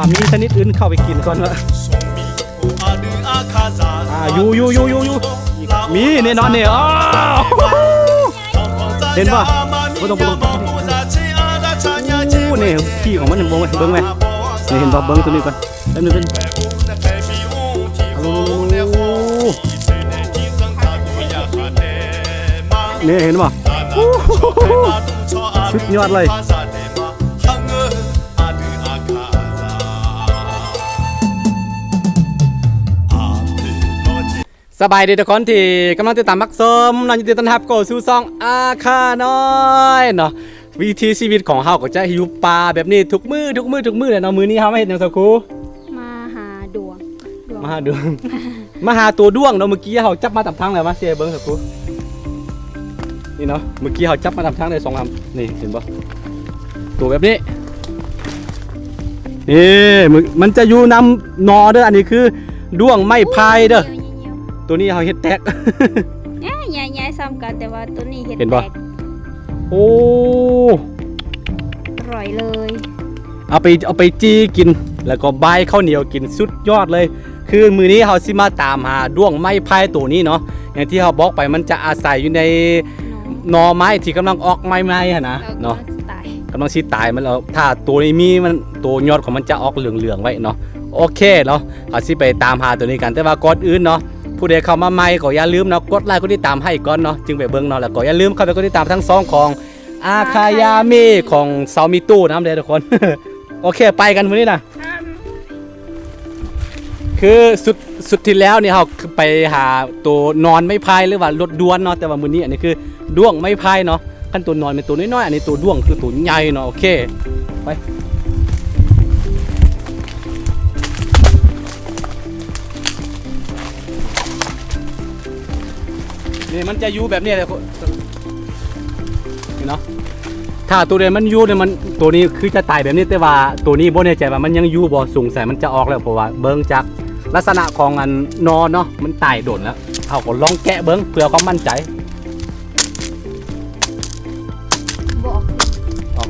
ຖ້າມີຊະນິດອື່ນເຂົ້າໄປກິນກ່ອນເນາະ. ອ່າ ຢູ່ ຢູ່ ຢູ່ ຢູ່ ຢູ່ ມີແນ່ນອນນີ້. ອ້າວ ເຫັນບໍ່? ບໍ່ຕ້ອງ ບໍ່ຕ້ອງ. ໂອ້ ນີ້ ຂີ້ຂອງມັນ ເບິ່ງ ເບິ່ງແມະ. ນີ້ ເຫັນບໍ່? ເບິ່ງໂຕນີ້ກ່ອນ. ແປັບໜຶ່ງ ແປັບໜຶ່ງ. ໂອ້ ນີ້ເຫັນບໍ່? ໂອ້ ສຸດຍອດເລີຍ. ສະບາຍດີທຸກຄົນທີ່ກຳລັງຕິດຕາມຮັບຊົມເນາະ, ຍິນດີຕ້ອນຮັບເຂົ້າສູ່ຊ່ອງອາຄານ້ອຍເນາະ. ວິຖີຊີວິດຂອງເຮົາກໍຈະຢູ່ປ່າແບບນີ້ທຸກມື້ ທຸກມື້ ທຸກມື້ແຫຼະເນາະ. ມື້ນີ້ເຮົາມາເຮັດຫຍັງ ສາວຄູ? ມາຫາດ້ວງ ດ້ວງ ມາຫາດ້ວງ ມາຫາຕົວດ້ວງເນາະ. ມື້ກີ້ເຮົາຈັບມາຕາມທາງແລ້ວ ມາຊີ້ໃຫ້ເບິ່ງ ສາວຄູ. ນີ້ເນາະ ມື້ກີ້ເຮົາຈັບມາຕາມທາງໄດ້ສອງລຳ. ນີ້ ເຫັນບໍ່? ຕົວແບບນີ້. ນີ້ ມັນຈະຢູ່ນຳໜໍ່ເດີ້. ອັນນີ້ຄືດ້ວງໄມ້ພາຍເດີ້. ໂຕນີ້ເຮົາເຮັດແຕກ. ໃຫຍ່ໆ ສ່ຳກັນ ແຕ່ວ່າໂຕນີ້ເຮັດ ເຫັນບໍ່? ແຕກ. ໂອ້ ອະຮ່ອຍເລີຍ. ເອົາໄປ ເອົາໄປຈີ່ກິນ ແລ້ວກໍບາຍເຂົ້າໜຽວກິນ ສຸດຍອດເລີຍ. ຄືມື້ນີ້ເຮົາຊິມາຕາມຫາດ້ວງໄມ້ພາຍໂຕນີ້ເນາະ. ຢ່າງທີ່ເຮົາບອກໄປ ມັນຈະອາໄສຢູ່ໃນໜໍ່ໄມ້ທີ່ກຳລັງອອກໃໝ່ໆຫັ້ນນະເນາະ, ກຳລັງຊິຕາຍ. ມັນ ຖ້າໂຕນີ້ມີ ມັນ ໂຕຍອດຂອງມັນຈະອອກເຫຼືອງໆໄວ້ເນາະ. ໂອເຄເນາະ, ເຮົາຊິໄປຕາມຫາໂຕນີ້ກັນ. ແຕ່ວ່າກ່ອນອື່ນເນາະ ຜູ້ໃດເຂົ້າມາໃໝ່ກໍຢ່າລືມເນາະ ກົດໄລກົດຕິດຕາມໃຫ້ກ່ອນເນາະ ຈຶ່ງໄປເບິ່ງເນາະ. ແລ້ວກໍຢ່າລືມເຂົ້າໄປກົດຕິດຕາມທັງຊ່ອງຂອງ ອາຄາຍາມີ ຂອງຊາວມີຕູ້ນຳເດີ້ທຸກຄົນ. ໂອເຄ ໄປກັນມື້ນີ້ນະ. ຄືຊຸດ ຊຸດທີ່ແລ້ວນີ້ ເຮົາໄປຫາໂຕນອນໄມ້ພາຍ ຫຼືວ່າລົດດ່ວນເນາະ, ແຕ່ວ່າມື້ນີ້ ອັນນີ້ຄືດ້ວງໄມ້ພາຍເນາະ. ຄັນໂຕນອນແມ່ນໂຕນ້ອຍໆ, ອັນນີ້ໂຕດ້ວງຄືໂຕໃຫຍ່ເນາະ. ໂອເຄ ໄປ. ນີ້ມັນຈະຢູ່ແບບນີ້ແຫຼະ ນີ້ເນາະ. ຖ້າໂຕໃດມັນຢູ່ນີ້ ມັນ ໂຕນີ້ຄືຈະຕາຍແບບນີ້, ແຕ່ວ່າໂຕນີ້ບໍ່ແນ່ໃຈວ່າມັນຍັງຢູ່ບໍ່, ສົງໄສມັນຈະອອກແລ້ວ ເພາະວ່າເບິ່ງຈາກລັກສະນະຂອງອັນໜໍ່ເນາະ ມັນຕາຍດົນແລ້ວ. ເຮົາກໍລອງແກະເບິ່ງເພື່ອຄວາມໝັ້ນໃຈ. ບໍ່ອອກ ອອກ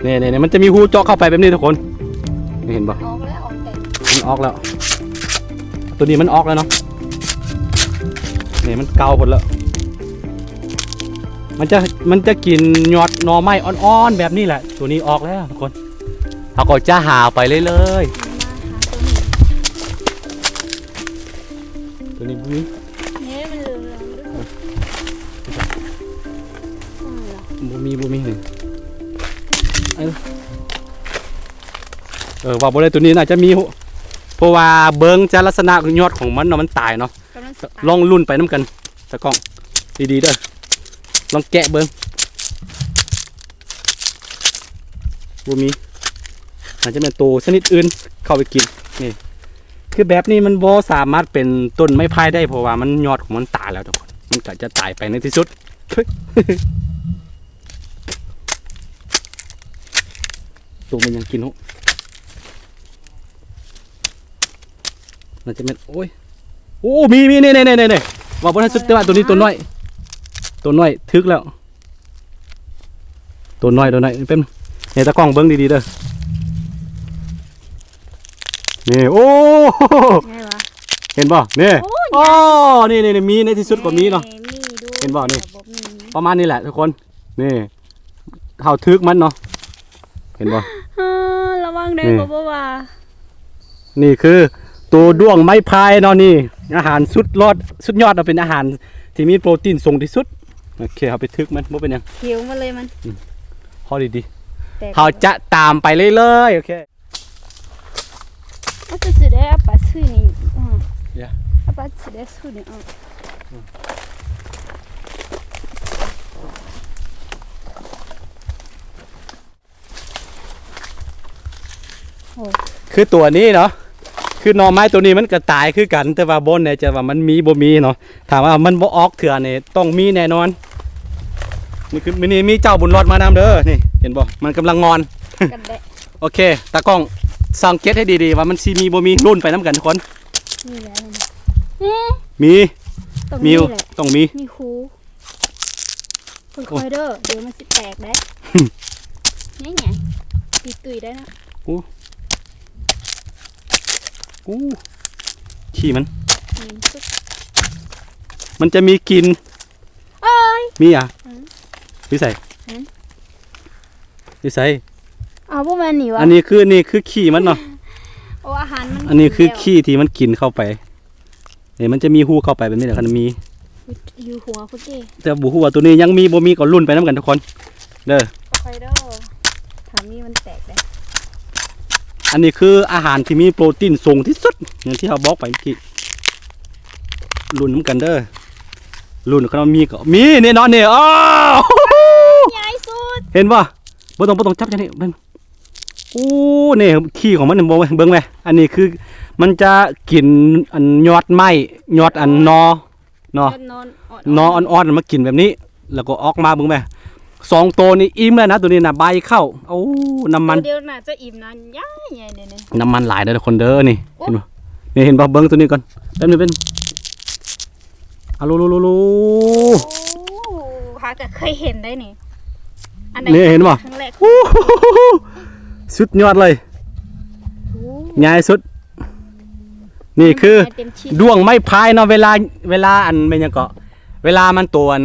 ແລ້ວ. ນີ້ໆໆ ມັນຈະມີຮູເຈາະເຂົ້າໄປແບບນີ້ທຸກຄົນ. ນີ້ເຫັນບໍ່? ອອກແລ້ວ ອອກແລ້ວ ມັນອອກແລ້ວ. ໂຕນີ້ມັນອອກແລ້ວເນາະ. ນີ້ມັນເກົ່າພຸ້ນແລ້ວ. ມັນຈະ ມັນຈະກິນຍອດໜໍ່ໄມ້ອ່ອນໆແບບນີ້ແຫຼະ. ໂຕນີ້ອອກແລ້ວທຸກຄົນ. ເຮົາກໍຈະຫາໄປເລື້ອຍໆ. ໂຕນີ້ບໍ່ມີ. ນີ້ມັນເຫຼືອງໆ ບໍ່ມີ ບໍ່ມີນີ້. ເອີ ເອີ ວ່າບໍ່ໄດ້ ໂຕນີ້ໜ້າຈະມີ ເພາະວ່າເບິ່ງຈາກລັກສະນະຍອດຂອງມັນເນາະ ມັນຕາຍເນາະ. ລອງລຸ້ນໄປນຳກັນ ຕາກ້ອງ ດີໆເດີ້. ລອງແກະເບິ່ງ. ບໍ່ມີ. ອາດຈະແມ່ນໂຕຊະນິດອື່ນເຂົ້າໄປກິນ. ນີ້ ຄືແບບນີ້ມັນບໍ່ສາມາດເປັນຕົ້ນໄມ້ພາຍໄດ້ ເພາະວ່າມັນ ຍອດຂອງມັນຕາຍແລ້ວທຸກຄົນ. ມັນກໍຈະຕາຍໄປໃນທີ່ສຸດ. ໂຕແມ່ນຫຍັງກິນໂຫ? ໜ້າຈະແມ່ນ ໂອ້ຍ ໂອ້ ມີ ມີ ນີ້ໆໆ ວ່າບໍ່ທັນສຸດ ແຕ່ວ່າໂຕນີ້ໂຕນ້ອຍ ໂຕນ້ອຍ ຖືກແລ້ວ ໂຕນ້ອຍ ໂຕນ້ອຍ. ເປັນ ໃຫ້ຕາກ້ອງເບິ່ງດີໆເດີ້. ນີ້ ໂອ້ ໃຫຍ່ຫວາ? ເຫັນບໍ່? ນີ້ ໂອ້ ນີ້ໆໆ ມີ ໃນທີ່ສຸດກໍມີເນາະ. ເຫັນບໍ່? ນີ້ ປະມານນີ້ແຫຼະທຸກຄົນ. ນີ້ ເຮົາຖືກມັນເນາະ ເຫັນບໍ່? ເອີ ລະວັງເດີ ນີ້ ກໍບໍ່ວ່າ. ນີ້ຄືໂຕດ້ວງໄມ້ພາຍເນາະ. ນີ້ອາຫານສຸດຍອດ ສຸດຍອດເນາະ, ເປັນອາຫານທີ່ມີໂປຣຕີນສູງທີ່ສຸດ. ໂອເຄ ເຮົາໄປຖືກມັນ ບໍ່ເປັນຫຍັງ. ຂຽວມາເລີຍມັນ. ອືມ ພໍດີໆ ເຮົາຈະຕາມໄປເລື້ອຍໆ. ໂອເຄ. ອາປາຊິໄດ້ ອາປາຊິນີ້ ອາ ອາປາຊິໄດ້ສູນີ້ ອາ ໂອ້ ຄືຕົວນີ້ເນາະ ຄືໜໍ່ໄມ້ຕົວນີ້ມັນກະຕາຍຄືກັນ ແຕ່ວ່າບໍ່ແນ່ໃຈວ່າມັນມີບໍ່ມີເນາະ. ຖ້າວ່າມັນບໍ່ອອກເທື່ອນີ້ຕ້ອງມີແນ່ນອນ. ນີ້ຄື ມື້ນີ້ມີເຈົ້າບຸນລອດມານຳເດີ. ນີ້ເຫັນບໍ່ ມັນກຳລັງງອນ. ໂອເຄ ຕາກ້ອງສັງເກດໃຫ້ດີໆ ວ່າມັນຊິມີບໍ່ມີ ລຸ້ນໄປນຳກັນທຸກຄົນ. ມີແລ້ວ ອື ມີ ຕ້ອງມີ ມີແຫຼະ ຕ້ອງມີ ມີຄູ. ຄ່ອຍໆເດີ ດຽວມັນຊິແຕກໄດ໋. ນີ້ໄງ ຕິດຕຸຍໄດ້ນະ. ໂອ້ ໂອ້ ຂີ້ມັນ ນີ້ ມັນຈະມີກິ່ນ. ເອີຍ ມີຫຍັງ? ອືມ ຢູ່ໃສ? ຫືມ ຢູ່ໃສ? ເອົາ ບໍ່ແມ່ນນີ້ຫວາ? ອັນນີ້ຄື ນີ້ຄືຂີ້ມັນເນາະ. ໂອ້ ອາຫານມັນ ອັນນີ້ຄື ກິນແລ້ວ ຂີ້ທີ່ມັນກິນເຂົ້າໄປ. ນີ້ມັນຈະມີຮູເຂົ້າໄປແບບນີ້ແຫຼະ ຄັນມີ ຢູ່ຫົວພຸ້ນເດ້. ແຕ່ບໍ່ຮູ້ວ່າໂຕນີ້ຍັງມີບໍ່ມີ ກໍລຸ້ນໄປນຳກັນທຸກຄົນເດີ. ຄ່ອຍເດີ ຖ້າມີມັນແຕກເດ້. ອັນນີ້ຄືອາຫານທີ່ມີໂປຣຕີນສູງທີ່ສຸດ ຢ່າງທີ່ເຮົາບອກໄປເມື່ອກີ້. ລຸ້ນນຳກັນເດີ ລຸ້ນຄັນວ່າມີກໍມີແນ່ນອນນີ້. ໂອ້ ໃຫຍ່ສຸດ ເຫັນບໍ່? ບໍ່ຕ້ອງ ບໍ່ຕ້ອງຈັບຈັ່ງນີ້ ເບິ່ງ. ໂອ້ ນີ້ ຂີ້ຂອງມັນ ເບິ່ງແມ ອັນນີ້ຄືມັນຈະກິນອັນຍອດໄມ້ ຍອດອັນໜໍ່ເນາະ ຍອດໜໍ່ອ່ອນໆ ໜໍ່ອ່ອນໆ ມາກິນແບບນີ້ ແລ້ວກໍອອກມາ. ເບິ່ງແມ ສອງໂຕນີ້ອີ່ມແລ້ວນະ ໂຕນີ້ນະ ໃບເຂົ້າ. ໂອ້ ນ້ຳມັນ ໂຕດຽວໜ້າຈະອີ່ມນະ ໃຫຍ່ໆ ນີ້ໆ ນ້ຳມັນຫຼາຍເດີທຸກຄົນເດີ. ນີ້ ໂອ້ ເຫັນບໍ່? ນີ້ ເຫັນບໍ່? ເບິ່ງໂຕນີ້ກ່ອນ ແປັບໜຶ່ງ ເປັນ ອາ ໂລໂລໂລໂລ ໂອ້ ຫາກະເຄີຍເຫັນໄດ໋ນີ້. ອັນໃດ ນີ້ເຫັນບໍ່? ຄັ້ງແລກ. ໂອ້ ສຸດຍອດເລີຍ ໂອ້ ໃຫຍ່ສຸດ. ນີ້ຄືດ້ວງໄມ້ພາຍເນາະ. ເວລາ ເວລາອັນ ແມ່ນຫຍັງເກາະ ເວລາມັນໂຕອັນ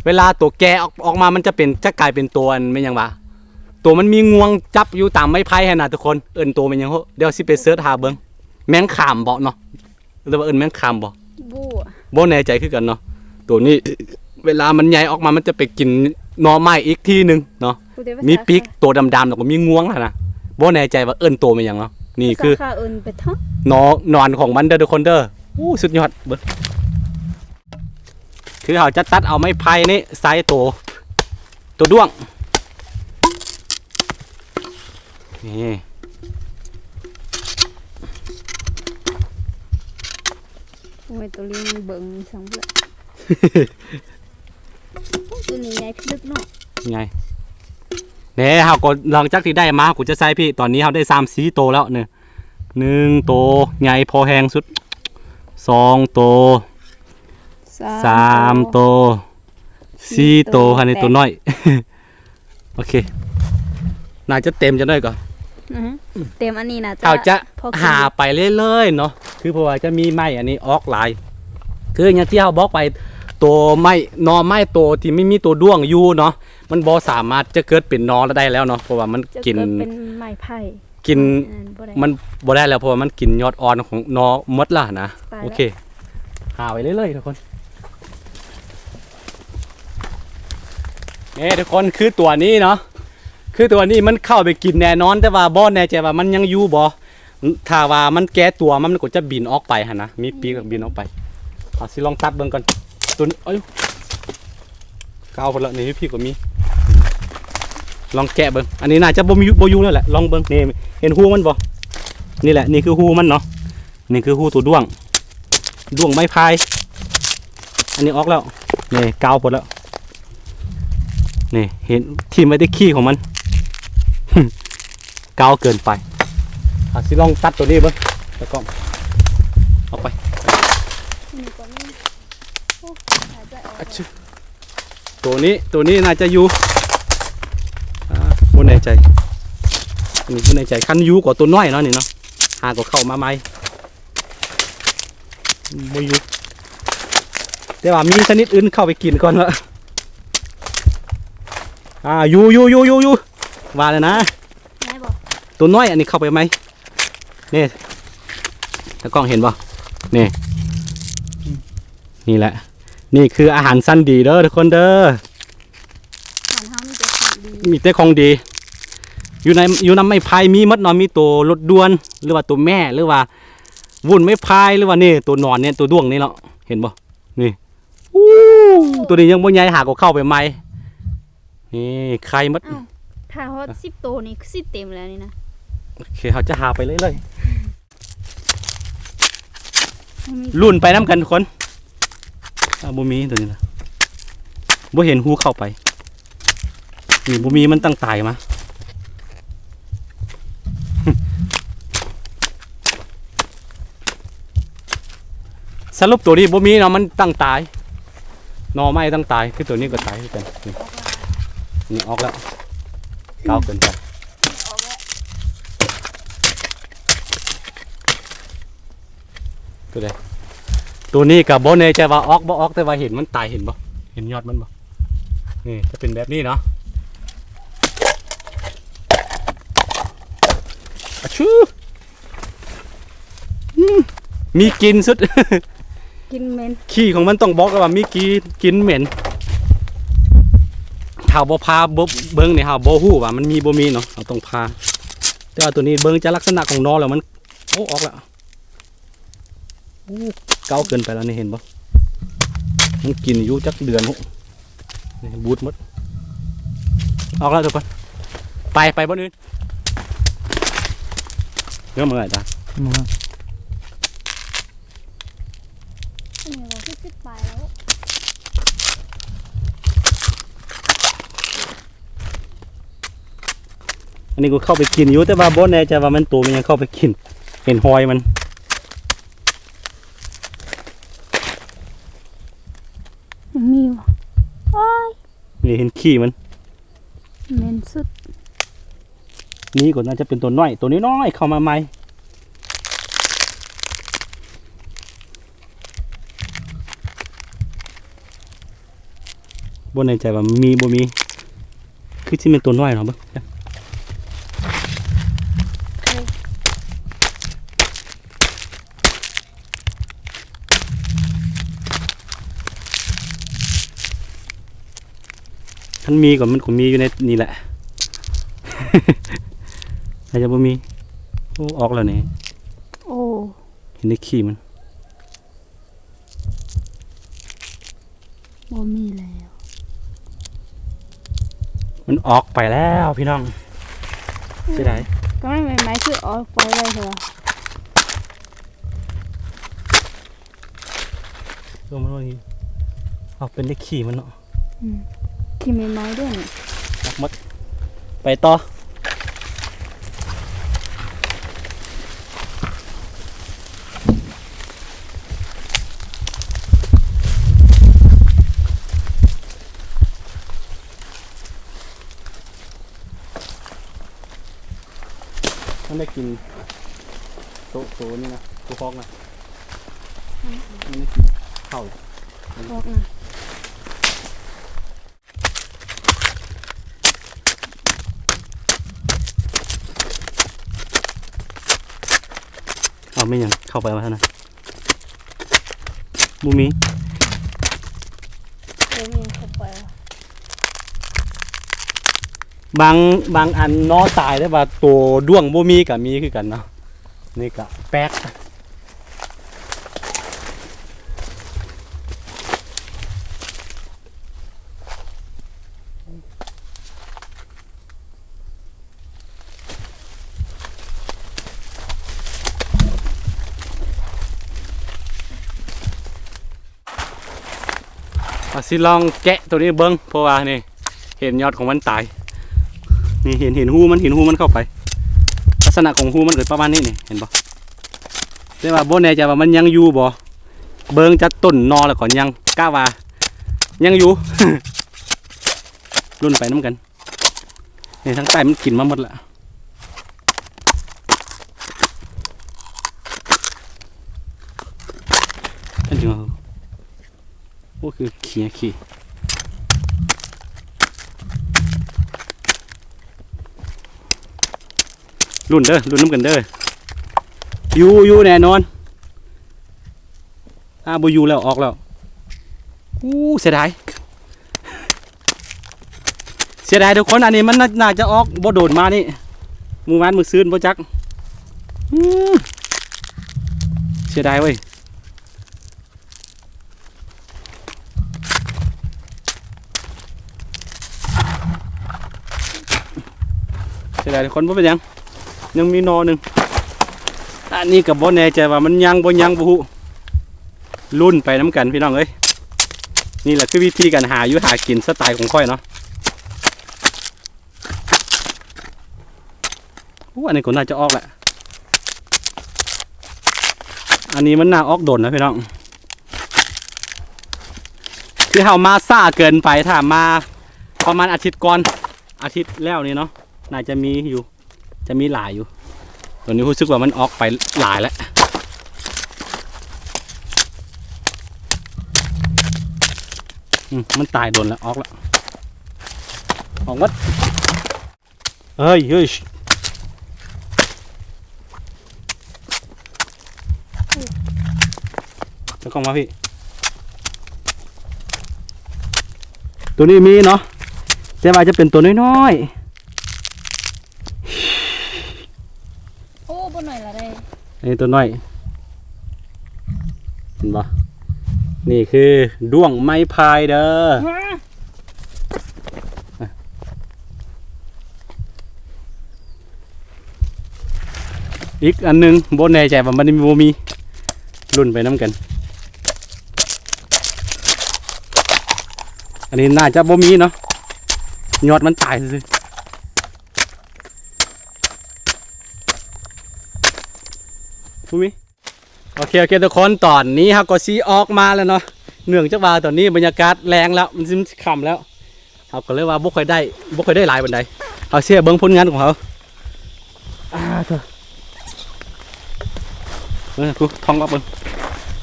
ເວລາໂຕແກ່ອອກ ອອກມາ ມັນຈະເປັນ ຈະກາຍເປັນໂຕອັນ ແມ່ນຫຍັງຫວາ ໂຕມັນມີງວງຈັບຢູ່ຕາມໄມ້ໄຜ່ຫັ້ນນະທຸກຄົນ. ເອີ້ນໂຕແມ່ນຫຍັງເຫາະ? ດຽວຊິໄປເສີດຫາເບິ່ງ. ແມງຂາມເບາະເນາະ ຫຼືວ່າເອີ້ນແມງຂາມບໍ່? ບໍ່ ບໍ່ແນ່ໃຈຄືກັນເນາະ. ໂຕນີ້ເວລາມັນໃຫຍ່ອອກມາ ມັນຈະໄປກິນໜໍ່ໄມ້ອີກທີໜຶ່ງເນາະ. ມີປີກໂຕດຳໆ ແລ້ວກໍມີງວງຫັ້ນນະ. ບໍ່ແນ່ໃຈວ່າເອີ້ນໂຕແມ່ນຫຍັງເນາະ. ນີ້ຄືໜໍ່ ໜອນຂອງມັນເດີທຸກຄົນເດີ. ໂອ້ ສຸດຍອດເບິ່ງ. ຄືເຮົາຈະຕັດເອົາໄມ້ໄຜ່ນີ້ໃສ່ໂຕ ໂຕດ້ວງນີ້. ໂອ້ຍ ໂຕລີ້ມັນເບິ່ງສັງເບີດ. ໂອ້ຍ ໂຕນີ້ໃຫຍ່ພິລຶກເນາະ. ໃຫຍ່ແດ່. ເຮົາກໍຫຼັງຈາກທີ່ໄດ້ມາ ເຮົາກໍຈະໃສ່ພີ້. ຕອນນີ້ເຮົາໄດ້ສາມສີ່ໂຕແລ້ວນີ້. ໜຶ່ງໂຕໃຫຍ່ພໍແຮງສຸດ, ສອງໂຕ, ສາມ ສາມໂຕ, ໂຕ, ສີ່ໂຕ, ສີ່ໂຕ ອັນນີ້ໂຕນ້ອຍ. ໂອເຄ ໜ້າຈະເຕັມຈັກໜ້ອຍກໍ ອືຮຶ ເຕັມ. ອັນນີ້ໜ້າຈະ ເຮົາຈະຫາໄປເລື້ອຍໆເນາະ ຄືເພາະວ່າຈະມີໄມ້ອັນນີ້ອອກຫຼາຍ. ຄືຢ່າງທີ່ເຮົາບອກໄປ ໂຕໄມ້ ໜໍ່ໄມ້ໂຕທີ່ມັນມີໂຕດ້ວງຢູ່ເນາະ ມັນບໍ່ສາມາດຈະເກີດເປັນໜໍ່ໄດ້ແລ້ວເນາະ ເພາະວ່າມັນ ຈະ ກິນ ເກີດເປັນໄມ້ໄຜ່ ກິນ ມັນບໍ່ໄດ້ ມັນບໍ່ໄດ້ແລ້ວ ເພາະວ່າມັນກິນຍອດອ່ອນຂອງໜໍ່ໝົດລະນະ. ໂອເຄ ຫາໄປເລື້ອຍໆທຸກຄົນ. ນີ້ທຸກຄົນ ຄືຕົວນີ້ເນາະ ຄືຕົວນີ້ມັນເຂົ້າໄປກິນແນ່ນອນ ແຕ່ວ່າບໍ່ແນ່ໃຈວ່າມັນຍັງຢູ່ບໍ່. ຖ້າວ່າມັນແກ່ຕົວມາ ມັນກໍຈະບິນອອກໄປຫັ້ນນະ ມີປີກກໍບິນອອກໄປ. ເຮົາຊິລອງຕັດເບິ່ງກ່ອນ ຕົວນີ້ ເອີຍ ກາວພຸ້ນລະ ນີ້ ຢູ່ພີ້ກໍມີ. ລອງແກະເບິ່ງ ອັນນີ້ໜ້າຈະບໍ່ມີ ບໍ່ຢູ່ແລ້ວແຫຼະ. ລອງເບິ່ງ ນີ້ ເຫັນຮູມັນບໍ່? ນີ້ແຫຼະ ນີ້ຄືຮູມັນເນາະ ນີ້ຄືຮູໂຕດ້ວງ ດ້ວງໄມ້ພາຍ. ອັນນີ້ອອກແລ້ວ ນີ້ ກາວພຸ້ນລະ ນີ້ ເຫັນ ຖິ້ມໄວ້ແຕ່ຂີ້ຂອງມັນ ກາວເກີນໄປ. ເຮົາຊິລອງຕັດໂຕນີ້ເບິ່ງ ຕາກ້ອງ ອອກໄປ. ນີ້ກໍມີ ໂອ້ ອາດຈະອອກ ອະຊຶ ໂຕນີ້ ໂຕນີ້ໜ້າຈະຢູ່ ອາ ບໍ່ແນ່ໃຈ ອັນນີ້ບໍ່ແນ່ໃຈ. ຄັນຢູ່ກໍໂຕນ້ອຍເນາະ ນີ້ເນາະ ຫາກໍເຂົ້າມາໃໝ່. ບໍ່ຢູ່ ແຕ່ວ່າມີຊະນິດອື່ນເຂົ້າໄປກິນກ່ອນລະ. ອາ ຢູ່ ຢູ່ ຢູ່ ຢູ່ ຢູ່ ວ່າແລ້ວນະ ໄດ້ບໍ່? ໂຕນ້ອຍອັນນີ້ເຂົ້າໄປໃໝ່ ນີ້ ຕາກ້ອງເຫັນບໍ່? ນີ້ ນີ້ແຫຼະ ນີ້ຄືອາຫານຊັ້ນດີເດີທຸກຄົນເດີ. ບ້ານເຮົາມີແຕ່ຂອງດີ ມີແຕ່ຂອງດີ ຢູ່ໃນ ຢູ່ນຳໄມ້ໄຜ່ມີໝົດເນາະ ມີໂຕລົດດ່ວນ ຫຼືວ່າໂຕແມ່ ຫຼືວ່າວຸ້ນໄມ້ພາຍ ຫຼືວ່ານີ້ ໂຕໜອນນີ້ ໂຕດ້ວງນີ້ເນາະ ເຫັນບໍ່? ນີ້ ໂອ້ ໂຕນີ້ຍັງບໍ່ໃຫຍ່ ຫາກໍເຂົ້າໄປໃໝ່. ນີ້ ໄຂ່ໝົດ. ອ້າວ ຖ້າຮອດສິບໂຕນີ້ຄືຊິເຕັມແລ້ວນີ້ນະ. ໂອເຄ ເຮົາຈະຫາໄປເລື້ອຍໆ ລຸ້ນໄປນຳກັນທຸກຄົນ. ອາ ບໍ່ມີໂຕນີ້ນະ ບໍ່ເຫັນຮູເຂົ້າໄປ. ນີ້ ບໍ່ມີ ມັນຕັ້ງຕາຍມາ. ສະຫຼຸບໂຕນີ້ບໍ່ມີເນາະ ມັນຕັ້ງຕາຍ ໜໍ່ໄມ້ຕັ້ງຕາຍ. ຄືໂຕນີ້ກໍຕາຍຄືກັນ ນີ້ ນີ້ອອກແລ້ວ ກາວເກີນໄປ. ຕົວໃດ? ຕົວນີ້ກໍບໍ່ແນ່ໃຈວ່າອອກບໍ່ອອກ ແຕ່ວ່າເຫັນມັນຕາຍ ເຫັນບໍ່? ເຫັນຍອດມັນບໍ່? ນີ້ຈະເປັນແບບນີ້ເນາະ. ອາຊູ ອືມ ມີກິ່ນສຸດ ກິ່ນເໝັນ ຂີ້ຂອງມັນຕ້ອງບອກແລ້ວວ່າມີກິ່ນ ກິ່ນເໝັນ. ຖ້າບໍ່ຜ່າເບິ່ງນີ້ ເຮົາບໍ່ຮູ້ວ່າມັນມີບໍ່ມີເນາະ ເຮົາຕ້ອງຜ່າ. ແຕ່ວ່າຕົວນີ້ເບິ່ງຈາກລັກສະນະຂອງໜໍ່ແລ້ວມັນ ໂອ້ ອອກແລ້ວ. ໂອ້ ເກົ່າເກີນໄປແລ້ວນີ້ ເຫັນບໍ່? ມັນກິນຢູ່ຈັກເດືອນພຸ້ນ ນີ້ບູດໝົດ. ອອກແລ້ວທຸກຄົນ ໄປ ໄປບ່ອນອື່ນ. ເລີ່ມເມື່ອໃດ? ເມື່ອ ອັນນີ້ກໍຄືສິບປາຍແລ້ວ. ອັນນີ້ກໍເຂົ້າໄປກິນຢູ່ ແຕ່ວ່າບໍ່ແນ່ໃຈວ່າມັນໂຕມັນຫຍັງເຂົ້າໄປກິນ ເຫັນຮອຍມັນ. ຍັງມີຢູ່. ໂອ້ຍ ນີ້ເຫັນຂີ້ມັນ ເໝັນສຸດ. ນີ້ກໍໜ້າຈະເປັນຕົວນ້ອຍ ຕົວນ້ອຍໆເຂົ້າມາໃໝ່. ບໍ່ແນ່ໃຈວ່າມີບໍ່ມີ ຄືຊິແມ່ນຕົວນ້ອຍເນາະ ເບິ່ງ. ຄັນມີກໍມັນຄົງມີຢູ່ໃນນີ້ແຫຼະ ໜ້າຈະບໍ່ມີ. ໂອ້ ອອກແລ້ວນີ້ ໂອ້ ເຫັນແຕ່ຂີ້ມັນ. ບໍ່ມີແລ້ວ ມັນອອກໄປແລ້ວພີ່ນ້ອງ. ເສຍດາຍ ກໍມັນໃໝ່ໆ ຄືອອກໄປໄວແທ້ວະ. ຕົວມັນວ່ານີ້ ອອກເປັນແຕ່ຂີ້ມັນເນາະ. ອືມ ຂີ້ໃໝ່ໆເດ້ນີ້ ອອກໝົດ. ໄປຕໍ່. ມັນໄດ້ກິນໂຕ ໂຕນີ້ນະ ໂຕຮອກນະ. ອືມ ມັນໄດ້ກິນເຂົ້າ ຮອກນະ. ເອົາ ແມ່ນຫຍັງເຂົ້າໄປວ່າຊັ້ນນະ? ບໍ່ມີ ບໍ່ມີເຂົ້າໄປ. ບາງ ບາງອັນໜໍ່ຕາຍ ແຕ່ວ່າໂຕດ້ວງບໍ່ມີກໍມີຄືກັນເນາະ. ນີ້ກໍແປກ. ເຮົາຊິລອງແກະໂຕນີ້ເບິ່ງ ເພາະວ່ານີ້ເຫັນຍອດຂອງມັນຕາຍ. ນີ້ເຫັນ ເຫັນຮູມັນ ເຫັນຮູມັນເຂົ້າໄປ. ລັກສະນະຂອງຮູມັນກໍປະມານນີ້ນີ້ ເຫັນບໍ່? ແຕ່ວ່າບໍ່ແນ່ໃຈວ່າມັນຍັງຢູ່ບໍ່. ເບິ່ງຈາກຕົ້ນໜໍ່ແລ້ວກໍຍັງ ກະວ່າຍັງຢູ່. ລຸ້ນໄປນຳກັນ. ນີ້ທາງໃຕ້ມັນກິນມາໝົດລະ. ອັນນີ້ ໂອ້ ຄືຂີ້ ຂີ້ ລຸ້ນເດີ ລຸ້ນນຳກັນເດີ. ຢູ່ ຢູ່ແນ່ນອນ. ອ່າ ບໍ່ຢູ່ແລ້ວ ອອກແລ້ວ. ອູ້ ເສຍດາຍ ເສຍດາຍທຸກຄົນ. ອັນນີ້ມັນໜ້າ ໜ້າຈະອອກບໍ່ດົນມານີ້ ມື້ວານມື້ຊືນບໍ່ຈັກ. ອືມ ເສຍດາຍເວີຍ. ເສຍດາຍທຸກຄົນ ບໍ່ເປັນຫຍັງ ຍັງມີໜໍ່ໜຶ່ງ. ອັນນີ້ກໍບໍ່ແນ່ໃຈວ່າມັນຍັງບໍ່ຍັງ ບໍ່ຮູ້ ລຸ້ນໄປນຳກັນພີ່ນ້ອງເອີຍ. ນີ້ແຫຼະຄືວິທີການຫາຢູ່ຫາກິນສະໄຕຂອງຂ້ອຍເນາະ. ໂອ້ ອັນນີ້ກໍໜ້າຈະອອກແຫຼະ. ອັນນີ້ມັນໜ້າອອກດົນນະພີ່ນ້ອງ. ຄືເຮົາມາຊ້າເກີນໄປ ຖ້າມາປະມານອາທິດກ່ອນ ອາທິດແລ້ວນີ້ເນາະ ໜ້າຈະມີຢູ່ ຈະມີຫຼາຍຢູ່. ຕອນນີ້ຮູ້ສຶກວ່າມັນອອກໄປຫຼາຍແລ້ວ. ອືມ ມັນຕາຍດົນແລ້ວ ອອກແລ້ວ ອອກໝົດ. ເຮີ້ຍ ເຮີ້ຍ ເອົາກ້ອງມາພີ່ ໂຕນີ້ມີເນາະ ແຕ່ວ່າຈະເປັນໂຕນ້ອຍໆ. ໂອ້ ບໍ່ໜ້ອຍລະເດ້ ອັນນີ້ໂຕນ້ອຍ ເຫັນບໍ່? ນີ້ຄືດ້ວງໄມ້ພາຍເດີ. ຮະ? ອີກອັນໜຶ່ງ ບໍ່ແນ່ໃຈວ່າມັນມີບໍ່ມີ ລຸ້ນໄປນຳກັນ. ອັນນີ້ໜ້າຈະບໍ່ມີເນາະ ຍອດມັນຕາຍຊື່ໆ. ບໍ່ມີ. ໂອເຄ ໂອເຄ ທຸກຄົນ ຕອນນີ້ເຮົາກໍຊິອອກມາແລ້ວເນາະ ເນື່ອງຈາກວ່າຕອນນີ້ບັນຍາກາດແລງແລ້ວ ມັນຊິຄ່ຳແລ້ວ ເຮົາກໍເລີຍວ່າບໍ່ຄ່ອຍໄດ້ ບໍ່ຄ່ອຍໄດ້ຫຼາຍປານໃດ. ເຮົາຊິໃຫ້ເບິ່ງຜົນງານຂອງເຮົາ ອາ ໂທ້ ເບິ່ງ ຜູ້ ທ່ອງອອກເບິ່ງ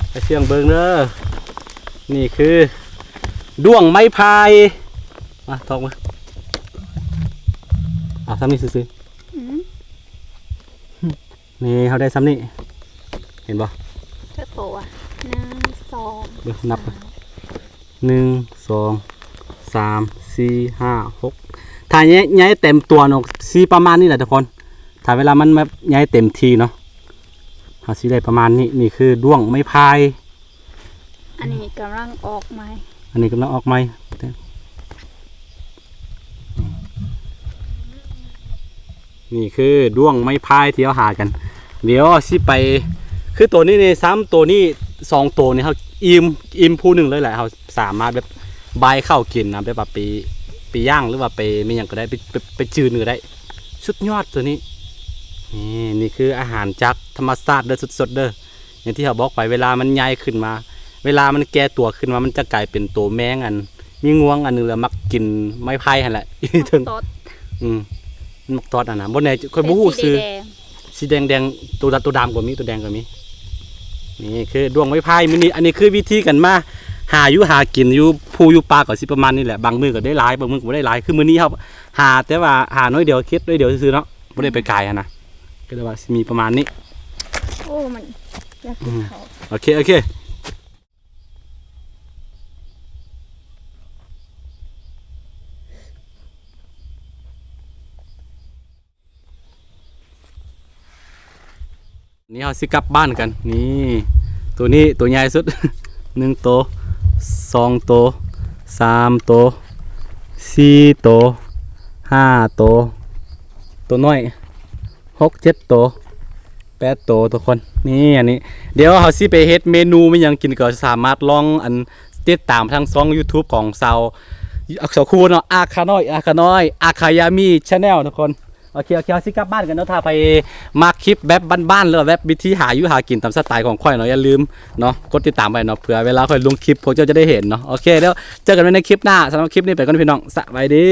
ໃຫ້ເຊື່ອງເບິ່ງເດີ. ນີ້ຄືດ້ວງໄມ້ພາຍ ມາ ທ່ອງມາ ເອົາສ່ຳນີ້ຊື່ໆ ອືມ. ນີ້ເຮົາໄດ້ສ່ຳນີ້ ເຫັນບໍ່? ຈັກໂຕວະ? ໜຶ່ງ ສອງ ເບິ່ງນັບ ສາມ ໜຶ່ງ ສອງ ສາມ ສີ່ ຫ້າ ຫົກ ຖ້າໃຫຍ່ ໃຫຍ່ເຕັມຕົວເນາະ ຊິປະມານນີ້ແຫຼະທຸກຄົນ. ຖ້າເວລາມັນແບບໃຫຍ່ເຕັມທີ່ເນາະ ເຮົາຊິໄດ້ປະມານນີ້. ນີ້ຄືດ້ວງໄມ້ພາຍ. ອັນນີ້ກຳລັງອອກໃໝ່ ອັນນີ້ກຳລັງອອກໃໝ່. ນີ້ຄືດ້ວງໄມ້ພາຍທີ່ເຮົາຫາກັນ. ດຽວຊິໄປ ຄືໂຕນີ້ນີ້ ຊ້ຳໂຕນີ້ ສອງໂຕນີ້ ເຮົາອີ່ມ ອີ່ມພູໜຶ່ງເລີຍແຫຼະ. ເຮົາສາມາດແບບບາຍເຂົ້າກິນນະ ແບບວ່າໄປ ໄປຍ່າງ ຫຼືວ່າໄປແມ່ນຫຍັງກໍໄດ້ ໄປ ໄປ ໄປຈືນກໍໄດ້. ສຸດຍອດໂຕນີ້. ນີ້ ນີ້ຄືອາຫານຈາກທຳມະຊາດເດີ ສົດໆເດີ. ຢ່າງທີ່ເຮົາບອກໄປ ເວລາມັນໃຫຍ່ຂຶ້ນມາ ເວລາມັນແກ່ຕົວຂຶ້ນມາ ມັນຈະກາຍເປັນໂຕແມງ ອັນ ມີງວງອັນໜຶ່ງລະມັກກິນໄມ້ໄຜ່ຫັ້ນແຫຼະ ຢູ່ເທິງ ມັກຕອດ ອືມ ມັນມັກຕອດຫັ້ນນະ ບໍ່ແນ່ ຂ້ອຍບໍ່ຮູ້ຊື່ ເປັນສີແດງ ສີແດງໆ ໂຕດຳ ໂຕດຳກໍມີ ໂຕແດງກໍມີ. ນີ້ຄືດ້ວງໄມ້ໄຜ່ມື້ນີ້ ອັນນີ້ຄືວິທີການມາຫາຢູ່ຫາກິນຢູ່ພູຢູ່ປ່າ ກໍຊິປະມານນີ້ແຫຼະ ບາງມື້ກໍໄດ້ຫຼາຍ ບາງມື້ກໍບໍ່ໄດ້ຫຼາຍ. ຄືມື້ນີ້ເຮົາຫາ ແຕ່ວ່າຫາໜ້ອຍດຽວ ເຂດໜ້ອຍດຽວຊື່ໆເນາະ ບໍ່ໄດ້ໄປກາຍຫັ້ນນະ ກໍເລີຍວ່າຊິມີປະມານນີ້. ໂອ້ ມັນຢາກກິນເຂົ້າ ອືມ ໂອເຄ ໂອເຄ. ນີ້ເຮົາຊິກັບບ້ານກັນ. ນີ້ ໂຕນີ້ໂຕໃຫຍ່ສຸດ ໜຶ່ງໂຕ ສອງໂຕ ສາມໂຕ ສີ່ໂຕ ຫ້າໂຕ ໂຕນ້ອຍ ຫົກເຈັດໂຕ ແປດໂຕທຸກຄົນ. ນີ້ ອັນນີ້ ດຽວເຮົາຊິໄປເຮັດເມນູແມ່ນຫຍັງກິນ ກໍສາມາດລອງ ອັນ ຕິດຕາມທາງຊ່ອງ YouTube ຂອງຊາວ ຊາວຄູເນາະ ອາຄານ້ອຍ ອາຄານ້ອຍ ອາຄາຍາມີ Channel ທຸກຄົນ. ໂອເຄ ໂອເຄ ເຮົາຊິກັບບ້ານກັນເນາະ. ຖ້າໃຜມັກຄລິບແບບບ້ານໆ ຫຼືວ່າແບບວິທີຫາຢູ່ຫາກິນຕາມສະໄຕຂອງຂ້ອຍເນາະ ຢ່າລືມເນາະ ກົດຕິດຕາມໄວ້ເນາະ ເພື່ອເວລາຂ້ອຍລົງຄລິບ ພວກເຈົ້າຈະໄດ້ເຫັນເນາະ. ໂອເຄ ແລ້ວເຈີກັນໃໝ່ໃນຄລິບໜ້າ. ສຳລັບຄລິບນີ້ໄປກ່ອນພີ່ນ້ອງ ສະບາຍດີ.